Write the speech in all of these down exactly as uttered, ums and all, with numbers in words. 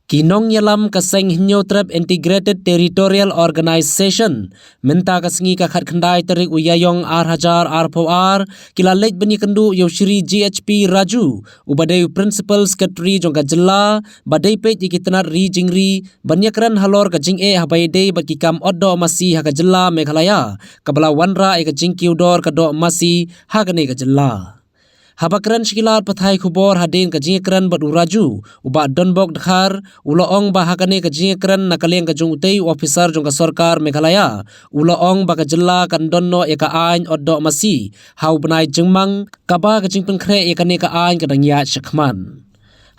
Ki nongïalam ka seng Hynñiewtrep Integrated Territorial Organization mynta ka sngi ka khatkhyndai tarik u Ïaiong ar hajar arphew ar ki la leit ban ïakynduh ïa u Shri G H P Raju uba dei u Principal Secretary jong ka jylla ba dei peit ïa ki tnat ri jingri ban ïakren halor ka jingeh haba ïadei bad ki kam ot doh masi ha ka jylla Meghalaya kaba la wanrah ïa ka jingkiew dor ka doh masi ha kane ka jylla. Haba kren sha ki lad pathai khubor hadien ka jingïakren bad u Raju, u Bah Donbok Dkhar u la ong ba ha kane ka jingïakren na ka liang ka jong utei u ophisar jong ka sorkar Meghalaya u la ong ba ka jylla kan don noh ïa ka aiñ ot doh masi ha u bnai Jymmang kaba ka jingpynkhreh ïa kane ka aiñ ka dang ïaid shakhmat.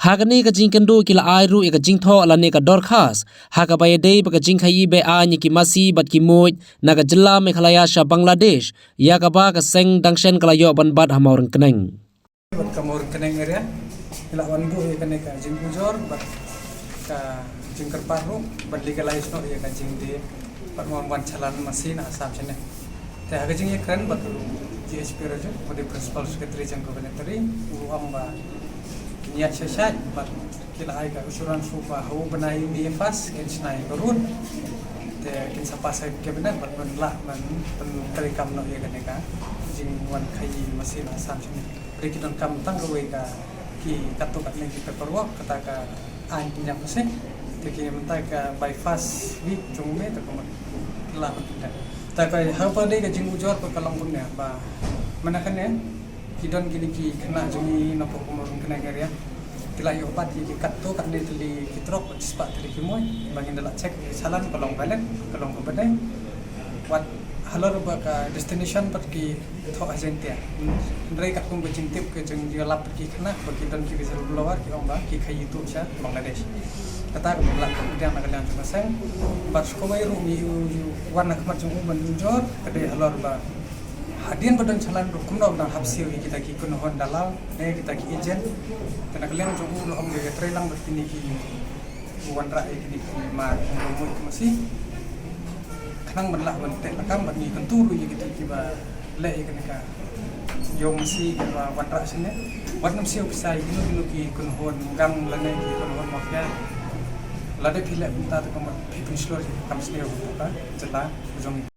Ha kane ka jingkynduh ki la ai ruh ïa ka jingthoh lane ka dorkhas ha kaba ïadei bad ka jingkhaïi beh aiñ ïa ki masi bad ki muid na ka jylla Meghalaya sha Bangladesh, ïa kaba ka seng dang shen ka la ïoh ban bat ha Mawryngkneng. Bad ka Mawryngkneng area ki la wan buh ïa kane ka jingujor bad ka jingkyrpad ruh ban legalize noh ïa ka jingdie bad wan wan chalan masi na Assam shane. Te ha ka jingïakren bad u G H P Raju, u dei Principal Secretary jong ka Cabinet, u ong ba kin ïaid shai shai bad ki la ai ka assurance ruh ba ha u bnai May first kin shna ïa ka rule. Te kin sa pass ha ka Cabinet bad ban lah ban pyntreikam noh ïa kane ka jingwan khaïi masi na Assam shane. Hynrei ki donkam tang kawei ka ki katto katne ki paperwork, kata ka aiñ pynïap masi. Te ki mynta ka by first week jong May te ka mut la ban pynïap. Te ka ha kaba dei ka jingujor ka long kumne ba mynta kane ki don kine ki khynnah jong ngi na poh ka Mawryngkneng area. Ki la ïoh bat ïa ki katto katne tylli ki trok bad shispah tylli ki muid ba ngin da lah check ïa ka challan ka long valid, ka long kaba dei. Wat halor ba ka destination pat ki thoh ha Jaiñtia. Hynrei katkum ka jingtip ka jingïalap ki khynnah ba ki don ki whistleblower ki ong ba ki khaïi tuh sha Bangladesh. Kata ka mut la ka pdiang na ka liang jong ka seng. Bad shu kawei ruh ngi ïoh wan na khmat jong u ban ujor ka dei halor ba hadien ba don challan ruh kumno ba dang hap siew ïa kita ki kynhun dalal ne kita ki agent. Te na ka liang jong u la ong ba ïatrei lang bad kine ki wanrah ïa kine ki mar jong ka muid masi. Khnang ban lah ban teh lakam bad ngi kyntu ruh ïa kito kiba leh ïa kane ka ïew masi kiba wanrah shane. Wat nym siew pisa ïa kino kino ki kynhun gang lane ki kynhun mafia. Lada phi leh kumta te ka mut phi pynshlur ïa ka kam sniew ka jylla jong ngi.